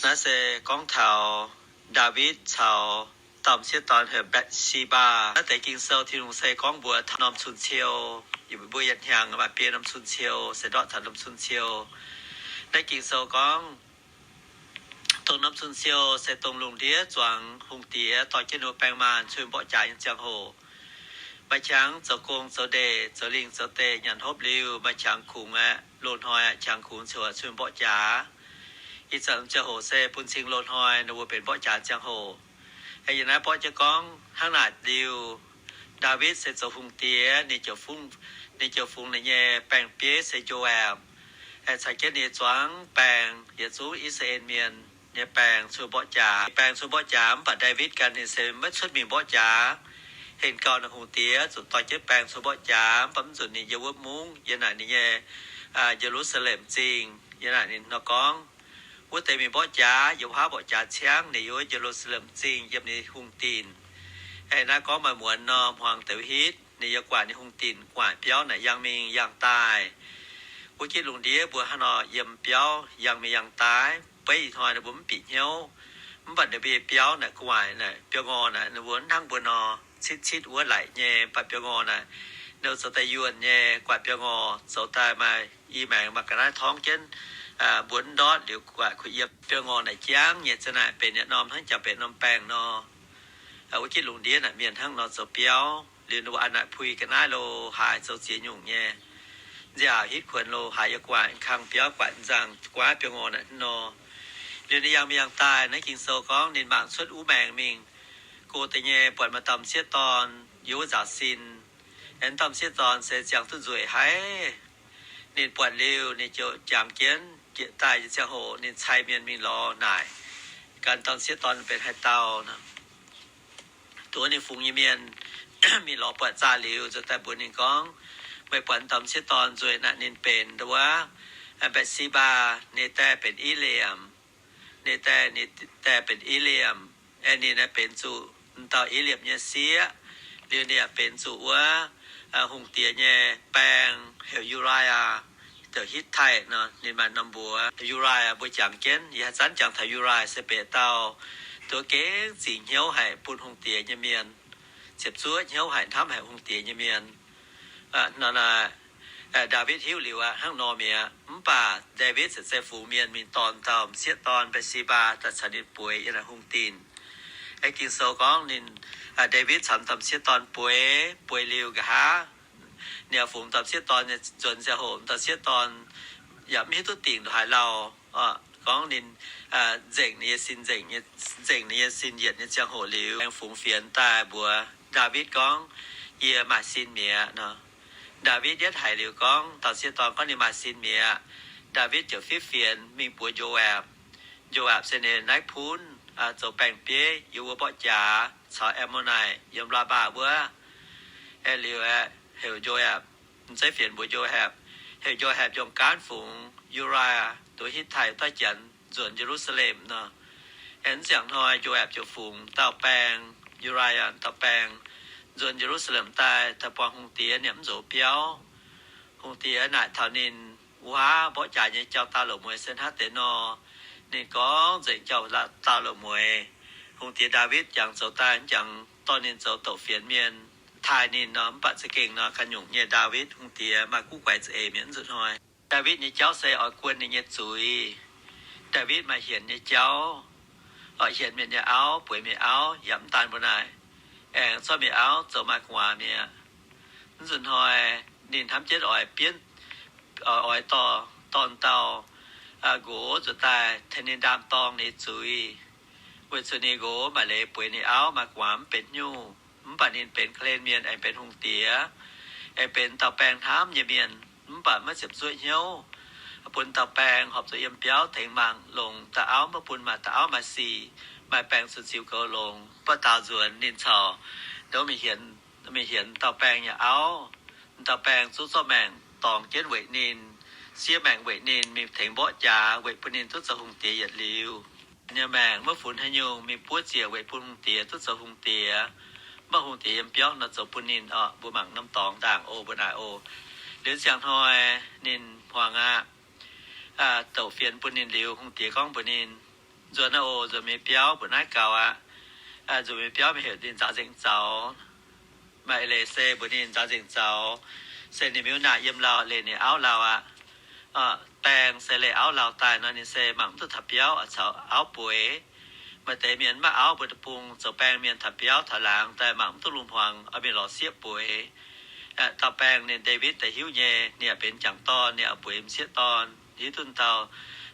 Naaiv se gorngv taux Ndaawitv caux dauh m'sieqv dorn heuc Mbatc^si^mbaa. Naaiv deix Ging-Sou Tin-Hungh se gorngv mbuox taux norm cun-ciou, yie mbuo yietc hnyangx maaih biei norm cun-ciou se ndortv taux norm cun-ciou. Naaiv Ging-Sou gorngv, dongh norm cun-ciou se dongh lungh ndiev zuangx hungh diex dorh jienv ninh mbuo baeng maanh cun mborqv jaax nyei ziangh hoc. Maaih qangx zoux gong zoux ndeic, zoux lingh zoux deic, nyanc hopv liuh, maaih qangx kungx aeqv, loz-hnoi aeqv, qangx kungx ziouc cun mborqv jaax. Ih zanc ziangh hoc se bun cing loz-hnoi ninh mbuo benx mborqv jaax ziangh hoc. Yiem naaiv mborqv jienv gorngv hnangv naaic liuz, Ndaawitv se zoux hungh diex, ninh ziouc fungx, ninh ziouc fungx ninh nyei baeng-bieiv se Njoaepc, caux jienv ninh nyei zuangx baeng, yietc zungv I^saa^laa^en Mienh nyei baeng cun mborqv jaax. Baeng cun mborqv jaax, mv baac Ndaawitv ganh ninh se maiv cuotv mingh mborqv jaax. Hengx gauh naaic hungh diex zuqc dorh jienv baeng cun mborqv jaax, mv baac mv nzunc ninh yiem wuov mungv, yiem naaic ninh nyei Ye^lu^saa^lem Zingh, yiem naaic ninh nor gorngv, wuov deix mingh mborqv jaax, yiem wuov mborqv jaax ciangv ninh yiem wuov Ye^lu^saa^lem Zingh yiem ninh hungh dinc. Aeqv, naaiv gorngv maaih muonz nor, hmuangx deix hitv, ninh yiem guaax ninh hungh dinc guaax biauv naaic yangh mingh yangh daaih. Wuov gitv lungh ndiev mbuo hnangv nor yiem biauv yangh mingh yangh daaih, beiv ih hnoi ninh mbuo mv bieqc hnyouv. Mv baac ninh mbuo nyei biauv naaic guaax naaic, biauv-ngorh naaic, ninh mbuo hnangv mbuo nor citv-citv wuov laic nyei, mv baac biauv-ngorh naaic, ninh mbuo zoux daaih yuonh nyei, guaax biauv-ngorh zoux daaih maaih i maengx maaih ga'naaiv torngv jienv, mbuo mv ndortv liuz guaax kuh yiem biauv-ngorh naaic jangv nyei. Za'naaic benx yietc norm hnangv jangx benx norm baengh nor. Wuov gitv lungh ndiev naaic mienh hnangv nor zoux biauv, liuz ninh mbuo a'naaic puix ga'naaiv lo haaix zoux ziex nyungc nyei. Nziaauc hitv kuonx lo haaix yiem guaax kang biauv guaax nzangc guaav biauv-ngorh naaic hnangv nor. Liuz ninh yangh mingh yangh daaih, naaiv Ging-Sou gorngv ninh mangc cuotv wuov maengx mingh, go deix nyei buatc maaih dauh m'sieqv dorn yiem wuov nzaaux sin. Aengx dauh m'sieqv dorn se ziangh duqv nzueic haic. Ninh buatc liuz ninh ziouc jangx jienv, jieqv daaih nyei ziangh hoc ninh cai mienh mingh lorz naaic, ganh dauh m'sieqv dorn benx haaix dauh nor. Dongh ninh fungx nyei mienh mingh lorz buatc zaah liuz, ziouc daaih mbuox ninh gorngv, meih buatc dauh m'sieqv dorn nzueic naaic, ninh benx wuov Mbatc^si^mbaa ninh die benx I^liemc. Ninh die, ninh die benx I^liemc. Aeqv, ninh naaiv benx zuqc dauh I^liemc nyei sieqv. Liuz ninh yaac benx zuqc wuov hungh diex nyei baeng heuc Uriah, dongh Hitv^tai nor. Ninh maaih norm mbuox Uriah, mbuo jangx jienv, yie haaix zanc jangx taux Uriah se benx dauh duqv gengh zingc hnyouv haic bun hungh diex nyei mienh, ziepc zuoqv hnyouv haic, hnamv haic hungh diex nyei mienh. Nor naaic, Ndaawitv hiuv liuz aqv, hnangv nor mi'aqv. Mv baac Ndaawitv se zeiz fungx mienh mingh dorh dauh m'sieqv dorn Mbatc^si^mbaa daaih caux ninh bueix yiem naaic hungh dinc. Aeqv, Ging-Sou gorngv ninh, Ndaawitv caux dauh m'sieqv dorn bueix, bueix liuz nqa'haav, ninh yaac fungx dauh m'sieqv dorn nyei nzuonx ziangh hoc, dauh m'sieqv dorn yaac mv hiuv duqv dingc ndongc haaix lauh. Gorngv ninh nzengc ninh nyei sin, nzengc ninh nyei sin yietc nyei ziangh hoc liuz, aengx fungx fienx daaih mbuox Ndaawitv gorngv, yie maaih sin mi'aqv nor. Ndaawitv yietv haiz liuz gorngv, dauh m'sieqv dorn gorngv ninh maaih sin mi'aqv, Ndaawitv ziouc fiev fienx mingh mbuox Njoaapc. Njoaapc se ninh naaiv punv, zoux baeng-bieiv yiem wuov mborqv jaax caux Ammon^naaic yiem Laa^mbaa wuov. Aeqv, liuz aeqv, heuc Njoaapc, m'zeiv fienx mbuox Njoaapc, heuc Njoaapc nyungc gaanv fungx Uriah, duqv Hitv^tai, daaih janx nzuonx Ye^lu^saa^lem nor. Aeqv, mv ziangh hnoi Njoaapc ziouc fungx dauh baeng, Uriah dauh baeng, nzuonx Ye^lu^saa^lem daaih, daaih buangh hungh diex nyanc mv nzox biauv. Hungh diex naaic taux ninh, wuov mborqv jaax nyei jauv-daauh loz-mueiz se hnangv deix nor. Ninh gorngv nzengc jauv-daauh loz-mueiz. Hungh diex Ndaawitv jangx zoux daaih, jangx dorh ninh zoux douc fienx mienh, taaih ninh nor. Mv baac za'gengh nor, ganh nyungc nyei Ndaawitv hungh diex maaih guv guaix za'eix mienh mv nzuqc hnoi. Ndaawitv nyei jauv se oix guon ninh nyei zuiz. Ndaawitv maaih hienx nyei jauv, oix hienx mienh nyei auv, bueix mienh auv, yaac mv daan mbuo naaic, aengx zorqv mienh auv zoux maaih gu'nguaaz mi'aqv. Mv nzuqc hnoi ninh hnamv jienv oix bienv, oix dorh, dorh dauh nqox zuqc daaih tengx ninh ndaam-dorng ninh zuiz, weic zuqc ninh nqox maaih leiz bueix ninh auv maaih gu'nguaaz mv benx hnyouv. Mv baac ninh benx ka'hlen mienh, aengx benx hungh diex, aengx benx dauh baeng hnamv nyei mienh, mv baac maiv ziepc zuoqv hnyouv, bun dauh baeng horpc zuqc yiem biauv tengx mangc longc dauh auv, maiv bun maaih dauh auv maaih sic, maaih baeng zuqc ziux goux longx. Mv baac daaux nzuonx ninh caux ndoqv mingh hienx, mingh hienx dauh baeng nyei auv. Dauh baeng zungv zorqv maengc dorngx jienv weic ninh, siev maengc weic ninh, mingh tengx mborqv jaax weic bun ninh duqv zoux hungh diex yietc liuz. Ninh nyei maengc maiv funx haaix nyungc, mingh buov ziec weic bun hungh diex duqv zoux hungh diex. Mv baac hungh diex yiem biauv nor zoux bun ninh oc. Mbuo mangc norm dorngx ndaangc oc, mbuo naaic oc. Liuz ziangh hnoi ninh hmuangx aqv, douc fienx bun ninh liuz, hungh diex gorngv mbuox ninh, Nzuonx oc, nzuonx mingh biauv mbuoqc naaiv gaux aqv. Nzuonx mingh biauv mingh heuc ninh nzaaux nzengc zaux. Maaih eix leiz se mbuox ninh nzaaux nzengc zaux, se ninh maiv naaic yiem lauh, leih ninh auv lauh aqv. Baeng se leih auv lauh daaih nor, ninh se mangc mv duqv taux biauv oix caux auv bueix. Maaih deix mienh mv maaih auv, mbuo deic-bung zoux baeng mienh taux biauv taux laangz daaih mangc mv duqv lungh hmuangx, oix mingh lorz sieqv bueix. Dauh baeng ninh Ndaawitv daaih hiuv nyei, ninh yaac benx jangc dorn, ninh yaac bueix m'sieqv dorn. Hiuv duqv dauh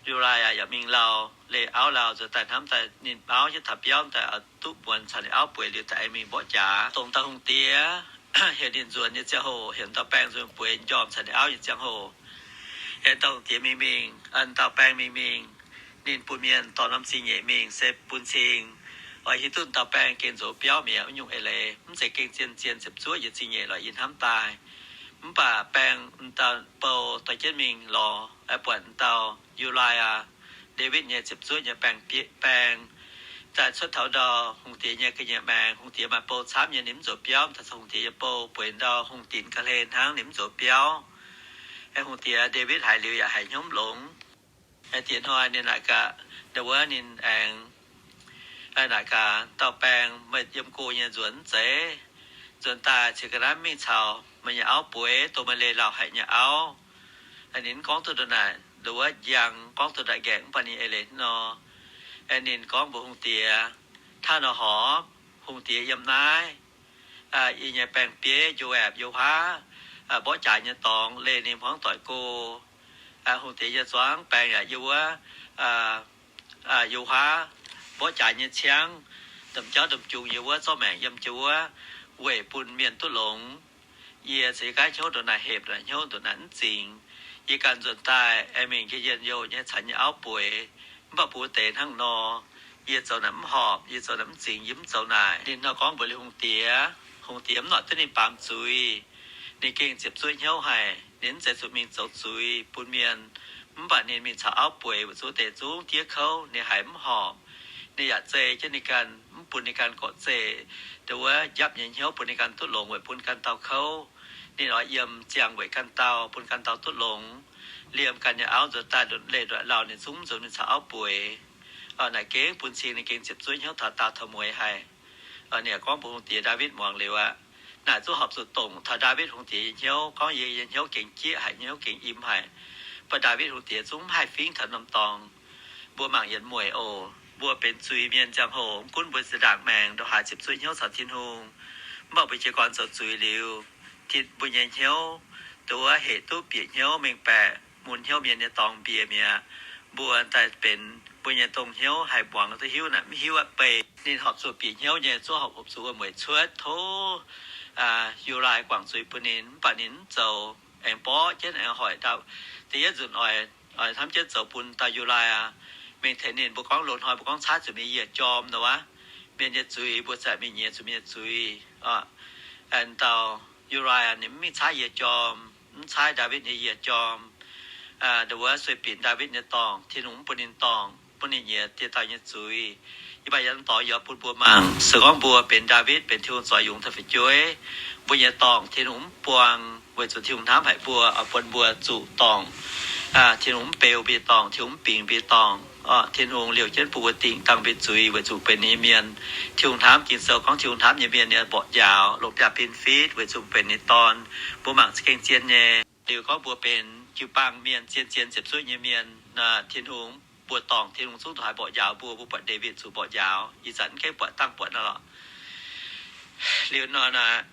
Uriah yaac mingh lauh, leih auv lauh nzuonx daaih hnamv daaih ninh auv hiuv taux biauv daaih oix duqv muonz caux ninh auv bueix liuz daaih aengx mingh mborqv jaax. Dongh dauh hungh diex heuc ninh nzuonx nyei ziangh hoc, heuc dauh baeng nzuonx bueix m'njormh caux ninh auv nyei ziangh hoc, heuc dauh hungh diex mingh mingh, dauh baeng mingh mingh. Ninh bun mienh dorh norm zingh nyeic mingh se bun cing oix hiuv duqv dauh baeng gengh nzox biauv mi'aqv. Wuov nyungc eix leiz mv zeiz gengh zien-zien ziepc zuoqv nyei zingh nyeic lorz yie hnamv daaih. Mv baac baeng m'dauh bou dorh jienv mingh lorz, buatc m'dauh Uriah, Ndaawitv nyei ziepc zuoqv nyei baeng, baeng daaih cuotv taux ndau hungh diex nyei ga'nyiec maengx. Hungh diex maaih bou camv nyei, ninh mv nzox biauv. Taux hungh diex nyei bou bueix ndau hungh dinc ga'hlen hnangv, ninh mv nzox biauv. Hungh diex Ndaawitv haiz liuz yaac haiz hnyouv mv longx. Diex hnoi ninh naaic gaax, ndau wuov ninh aengx naaic gaax dauh baeng, meih yiem go nyei nzuonx mv zeiz? Nzuonx daaih ceix ga'naaiv mingh caux meih nyei auv bueix, dongh meih leih lauh haic nyei auv. Ninh mv gorngv duqv ndongc naaic, ndau wuov njang gorngv duqv ndongc naaic nqaengc, mv baac ninh eix leiz nor, ninh gorngv mbuox hungh diex, Hnangv nor horpc, hungh diex yiem naaiv, yie nyei baeng-bieiv Yo^aapc, Yo^waav, mborqv jaax nyei dorngx leih ninh hmuangv doic go. Hungh diex nyei zuangx baeng yaac yiem wuov, Yo^waav mborqv jaax nyei ciangv, domh jauv domh jungx yiem wuov, zorqv maengc yiem jienv wuov, weic bun mienh duqv longx. Yie ceix gaav hnyouv ndongc naaic hepc, naaic hnyouv ndongc naaic mv zingx. Yie ganh nzuonx daaih aengx mingh njien-youh nyei caux nyei auv bueix. Mv baac mbuo deix hnangv nor, yie zoux naaic mv horpc, yie zoux naaic mv zingx, yie mv zoux naaic. Ninh hnangv gorngv mbuox liuz hungh diex, hungh diex mv noic duqv ninh baamz zuiz. Ninh gengh ziepc zuoqv hnyouv haic, ninh mv zeiz zuqc mingh zoux zuiz bun mienh. Mv baac ninh mingh caux auv bueix, weic zuqc deix zungv diev kouv, ninh haiz mv horpc. Ninh yaac zei jienv ninh ganh, mv bun ninh ganh gorqv-zeqc, ndau wuov njapv nyei hnyouv bun ninh ganh duqv longx weic bun ganh dauh kouv. Ninh oix yiem ziangh weic ganh dauh, bun ganh dauh duqv longx. Liemh ganh nyei auv nzuonx daaih leih ndongc lauh ninh zungv mv nzuonx mingh caux auv bueix. Naaic gengh bun cing ninh gengh ziepc zuoqv hnyouv taux daauh taux mueiz haic. Ninh yaac gorngv mbuox hungh diex Ndaawitv muangx liuz aqv. Naaic zungv horpc zuqc dongc taux Ndaawitv hungh diex nyei hnyouv, gorngv yie nyei hnyouv gengh jieqv haic, nyei hnyouv gengh im haic. Mv baac Ndaawitv hungh diex zungv mv haih fingv taux norm dorngx. Mbuo mangc yietc mueic oc. Mbuo benx zuiz-mienh ziangh hoc, mv gunv mbuo zinh ndaangc maengc ndongc haaix ziepc zuoqv hnyouv caux Tin-Hungh, mv baac mbuo jiez gorn zoux zuiz liuz, mbuo nyei hnyouv, ndau wuov, hec duqv bieqc hnyouv mengh baeqc mun hnyouv mienh nyei dorngx mbiex mi'aqv. Mbuo daaih benx mbuo nyei dongh hnyouv haih muangx duqv hiuv naaic mv hiuv aqv. Beiv ninh horpc zuqc bieqc hnyouv nyei, zungv horpc zuqc wuom-mueic cuotv tov Yu^lai guangc zuiz bun ninh, mv baac ninh mv zoux, aengx mborqv jienv aengx hoic dauh. Da'yietv nzunc oix, oix hnamv jienv zoux bun dauh Yu^lai aqv. Mingh tengx ninh, mbuo gorngv loz-hnoi mbuo gorngv caaiv zuqc mingh yie jorm nor wuov, mienh nyei zuiz mbuo za'gengh mingh nyiex zuqc mienh nyei zuiz. Dauh Yu^lai ninh mv mingh caaiv yie jorm, mv caaiv Ndaawitv nyei yie jorm. Ndau wuov sueih binc Ndaawitv nyei dorngc, Tin-Hungh mv bun ninh dorngc, bun ninh nyiex dieh dauh nyei zuiz. Yie mbuo yiem dorngx yaac bun mbuo mangc, se gorngv mbuo benx Ndaawitv, benx Tin-Hungh zoux yungz daaih fu'jueiv, mbuo nyei dorngc Tin-Hungh mv buang, weic zuqc Tin-Hungh hnamv haic mbuo, oix bun mbuo zuqc dorngc. Tin-Hungh mv beu mbuo nyei dorngc, Tin-Hungh mv bingx mbuo nyei dorngc. Tin-Hungh liouh jienv bun mbuo dingh dangh mbuo zuiz weic zuqc benx ninh nyei mienh. Tin-Hungh hnamv, Ging-Sou gorngv Tin-Hungh hnamv nyei mienh ninh mborqv njaaux, longc biaav-bin fitv weic zuqc benx ninh dorn. Mbuo mangc za'gengh zien nyei. Liuz gorngv mbuo benx jiu-baang mienh, zien-zien ziepc zuoqv nyei mienh, Tin-Hungh mbuo dorngc, Tin-Hungh zungv ndongc haaix mborqv njaaux mbuo, mbuo buatc Ndaawitv zuqc mborqv njaaux, ih zanc mv gaengh buatc dangh buatc naaiv lorqc. Liuz nor naaic,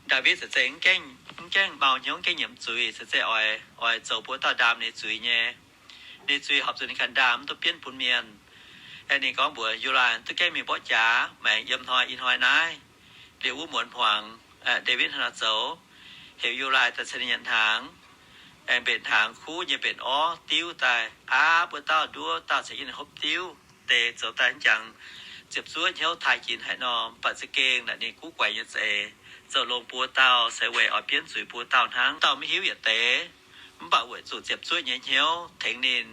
Ndaawitv se zeiz mv gaengh, mv gaengh mau hnyouv, mv gaengh nyiemc zuiz, se zeiz oix, oix zoux bun dauh ndaam ninh zuiz nyei. Ninh zuiz horpc zuqc ninh ganh ndaam, mv duqv bienv bun mienh. Aeqv, ninh gorngv mbuox Yu^lai, duqv gaengh mingh mborqv jaax, maengx yiem hnoi ih hnoi naaiv. Liuz wuov muonz hmuangx, Ndaawitv hnangv nor zoux, heuc Yu^lai daaih caux ninh nyanc hnaangx. Aengx mbenc hnaangx kuv nyei, mbenc orv diuv daaih, aav, mbuo dauh nduov dauh caux jienv ninh hopv diuv. Deix zoux daaih jangx ziepc zuoqv hnyouv taaih ginx haic nor, mv baac za'gengh naaic ninh guv guaix nyei za'eix, zoux longx buo dauh se weic oix bienv zuiz buo dauh hnangv. Dauh mv hiuv yietc deix, mv baac weic zuqc ziepc zuoqv nyei hnyouv tengx ninh,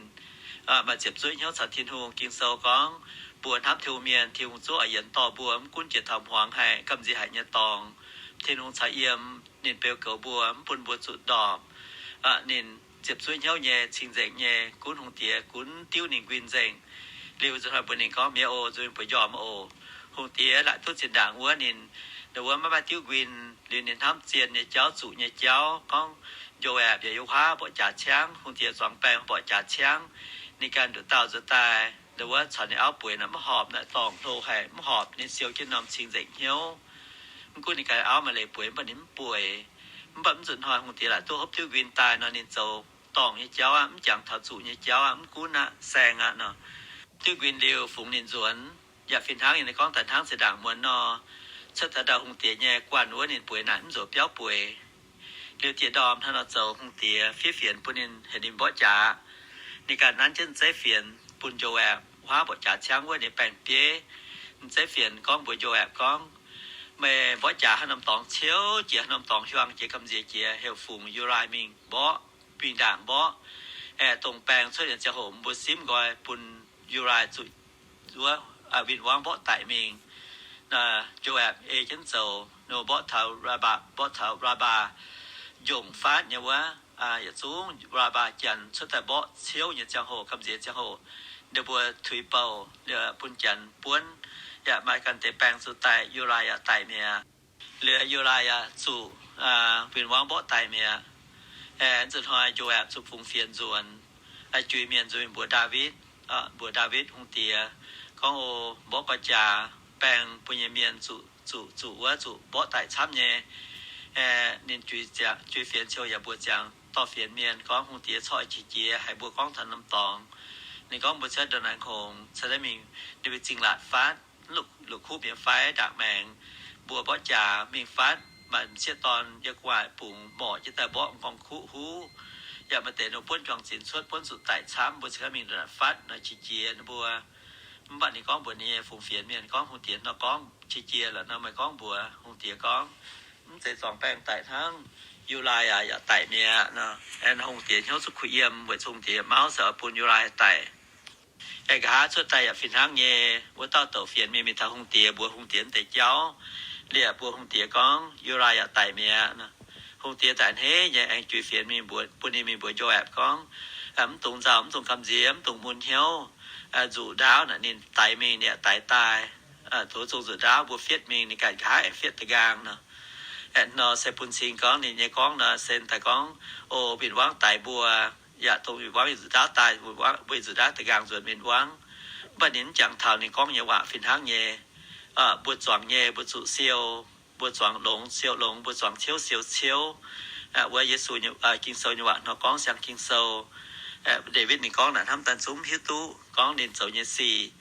maaih ziepc zuoqv hnyouv caux Tin-Hungh. Ging-Sou gorngv, mbuo hnamv Tin-Hungh mienh, Tin-Hungh zungv oix yienx dorh mbuo, mv gunv jiex taux hmuangx haic, gamh nziex haic nyei dorngx, Tin-Hungh caux yiem, ninh beu goux mbuo, mv bun mbuo zuqc ndorpc. Ninh ziepc zuoqv hnyouv nyei, cing-nzengc nyei, gunv hungh diex gunv diuv ninh nquin nzengc. Liuz nzunc hnoi mbuox ninh gorngv, Mienh oc, nzunc mbuo yiem oc. Hungh diex laaic duqv zinh ndaangc wuov ninh, ninh wuov maiv maaih diuv nquin. Liuz ninh hnamv zien nyei jauv, zuqc nyei jauv, gorngv Njoaapc yaac yiem huaav mborqv jaax ciangv, hungh diex zuangx baeng mborqv jaax ciangv. Ninh ganh nduqc dauh nzuonx daaih, ninh wuov caux ninh auv bueix naaic mv horpc, naaic dorngc hlo haic mv horpc, ninh siou jienv norm cing nzengc hnyouv. Mv gunv ninh ganh auv maaih leiz bueix, mv baac ninh mv bueix. Mv baac mv nzunc hnoi hungh diex laaic duqv hopv diuv nquin daaih nor, ninh zoux dorngc nyei jauv aqv, mv jangx taux zuqc nyei jauv aqv, mv gunv aqv, saeng aqv nor. Diuv nquin liuz fungx ninh nzuonx, yaac fih hnangv yie gorngv daaih hnangv zinh ndaangc muonz nor, cuotv taux ndau hungh diex nyei guanh wuov ninh bueix naaic mv nzuonx biauv bueix. Liuz diex ndorm hnangv nor zoux hungh diex fiev fienx bun ninh heuc ninh mborqv jaax. Ninh ganh nanv jienv zeiv fienx bun Njoaapc, huaav mborqv jaax ciangv wuov ninh baeng bieiv. Zeiv fienx gorngv mbuox Njoaapc gorngv, Meih mborqv jaax haaix norm dorngx ciouv jiex, haaix norm dorngx hiuang jiex, gamh nziex jiex, heuc fungx Uriah mingh mborqv, bingx ndaangc mborqv. Aeqv, dongh baeng cuotv nyei ziangh hoc mbuo simv nqoi bun Uriah zuqc wuov win-wangv mborqv daic mingh. Njoaapc ei jienv zoux nor, mborqv taux Rabaa, mborqv taux Rabaa njongc faatv nyei wuov, yietc zungv Rabaa janx cuotv daaih mborqv ciouv nyei ziangh hoc, gamh nziex ziangh hoc, ninh mbuo tuix bouh bun janx buonv, yaac maaih ganh deix baeng zuqc daic, Uriah yaac daic mi'aqv. Liuz Uriah yaac zuqc win-wangv mborqv daic mi'aqv. Aeqv, nzunc hnoi Njoaapc zuqc fungx fienx nzuonx, juix mienh nzuonx mbuox Ndaawitv, mbuox Ndaawitv hungh diex gorngv, O, mborqv gau jaax, baeng bun nyei mienh zuqc, zuqc, zuqc wuov zuqc mborqv daic camv nyei. Aeqv, ninh juix ziangx, juix fienx ziouc yaac mbuox ziangx dorh fienx mienh gorngv hungh diex corc qiex jiez haiz mbuo gorngv taux norm dorngx. Ninh gorngv mbuo cuotv ndongc naaic kungx cuotv mingh, ninh mbuo zingh laatc fatv, la'kuqv mi'aqv fai ndaangc maengx, mbuo mborqv jaax mingh fatv, maaih m'sieqv dorn yiem gu'nguaaic bungx morc jienv daaih mborqv m'nqorngv kuqv huv. Yaac maaih deix ninh buonv juang-zinx cuotv buonv zuqc daic camv, mbuo cingx mingh ndongc naaic fatv nor qiex jiez ninh mbuo. Mv baac ninh gorngv mbuox ninh nyei fungx fienx mienh gorngv, Hungh diex nor gorngv qiex jiez lorqc nor, meih gorngv mbuox hungh diex gorngv, mv zeiz zuangx baeng daic hnangv, Uriah yaac daic mi'aqv nor. Aeqv, hungh diex hnyouv zuqc kuh yiem weic zuqc hungh diex mauv se oix bun Uriah daic. Aeqv, nqa'haav cuotv daaih yaac fih hnangv nyei, wuov dauh douc fienx mingh mingh taux hungh diex mbuox hungh diex mv deix jauv, liepc mbuox hungh diex gorngv, Uriah yaac daic mi'aqv. Hungh diex daic hneiv nyei, aengx juix fienx mingh mbuox, bun ninh mingh mbuox Njoaapc gorngv, Mv dungx nzauh, mv dungx gamh nziex, mv dungx mun hnyouv. Nzuqc ndaauv naaic ninh daix mingh, ninh yaac daix daaih. Tov zungh nzuqc ndaauv mbuo fietv mingh, ninh ganh nqa'haav aengx fietv da'nqaang nor. Aeqv, nor se bun cing gorngv ninh nyei gorngv nor se daaih gorngv, O, win-wangv daix mbuo, yaac dongh win-wangv nzuqc ndaauv daaih, mbuo nzuqc ndaauv da'nqaang nzuonx win-wangv. Mv baac ninh mv jangx taux ninh gorngv nyei waac fih hnangv nyei. Mbuo zuangx nyei, mbuo zuqc siou, mbuo zuangx longx siou longx, mbuo zuangx ciouv siou ciouv. Wuov Yesu, Ging-Sou nyei waac nor gorngv siang Ging-Sou. Ndaawitv ninh gorngv naaic hnamv daaih zungv hiuv duqv gorngv ninh zoux nyei sic.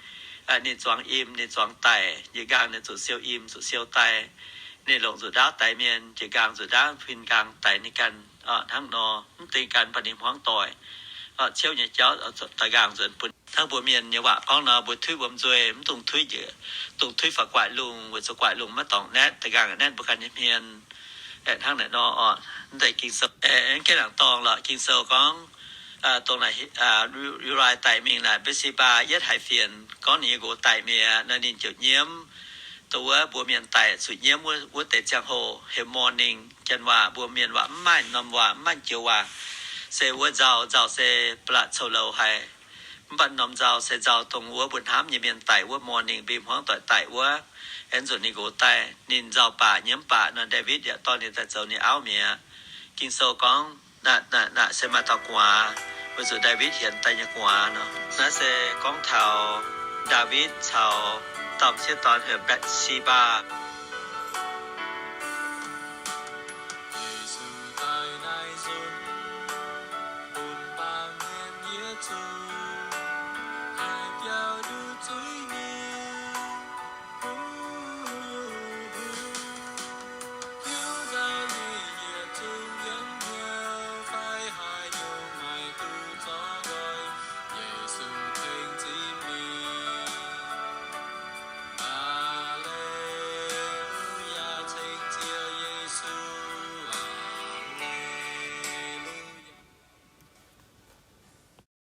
Ninh zuangx im, ninh zuangx daic, njiec nqaang ninh zuqc siou im, zuqc siou daic. Ninh longc nzuqc ndaauv daix mienh, njiec nqaang nzuqc ndaauv huin nqaang daix ninh ganh. Hnangv nor, mv deix ganh baac ninh hmuangv doic. Ciouv nyei jauv da'nqaang nzuonx bun. Hnangv mbuo mienh nyei waac gorngv nor, mbuo tuiv wuom nzuih, mv dungx tuiv njiec, dungx tuiv faaux guaaic lungh, weic zuqc guaaic lungh maiv dorngc naetv, da'nqaang naetv mbuo ganh nyei hmien. Hnangv naaic nor, mv deix Ging-Sou, mv gaengh laangc dorngh lorqc. Ging-Sou gorngv, dongh naaic, Uriah daic mingh naaic, Mbe^se^mbaa yietv haiz fienx gorngv ninh nyei nqox daic mi'aqv nor, ninh ziouc nyiemv. Dongh wuov mbuo mienh daic zuqc nyiemv wuov deix ziangh hoc heuc mourning. Janx waac, mbuo mienh waac mv maaih norm waac, mv maaih joux waac. Se wuov nzauh, nzauh se ba'laqc coux louz haic. Mv baac norm nzauh se nzauh dongh wuov mbuo hnamv nyei mienh daic wuov, mourning, mbuo hmuangv doic daic wuov. Aengx nzunc ninh nqox daaih, ninh nzauh baac nyiemv baac nor, Ndaawitv yaac dorh ninh daaih zoux ninh auv mi'aqv. Ging-Sou gorngv, naaic, naaic, naaic se maaih dauh gu'nguaaz, weic zuqc Ndaawitv hienx daaih nyei gu'nguaaz nor. Naaiv se gorngv taux Ndaawitv caux dauh m'sieqv dorn heuc Mbe^se^mbaa.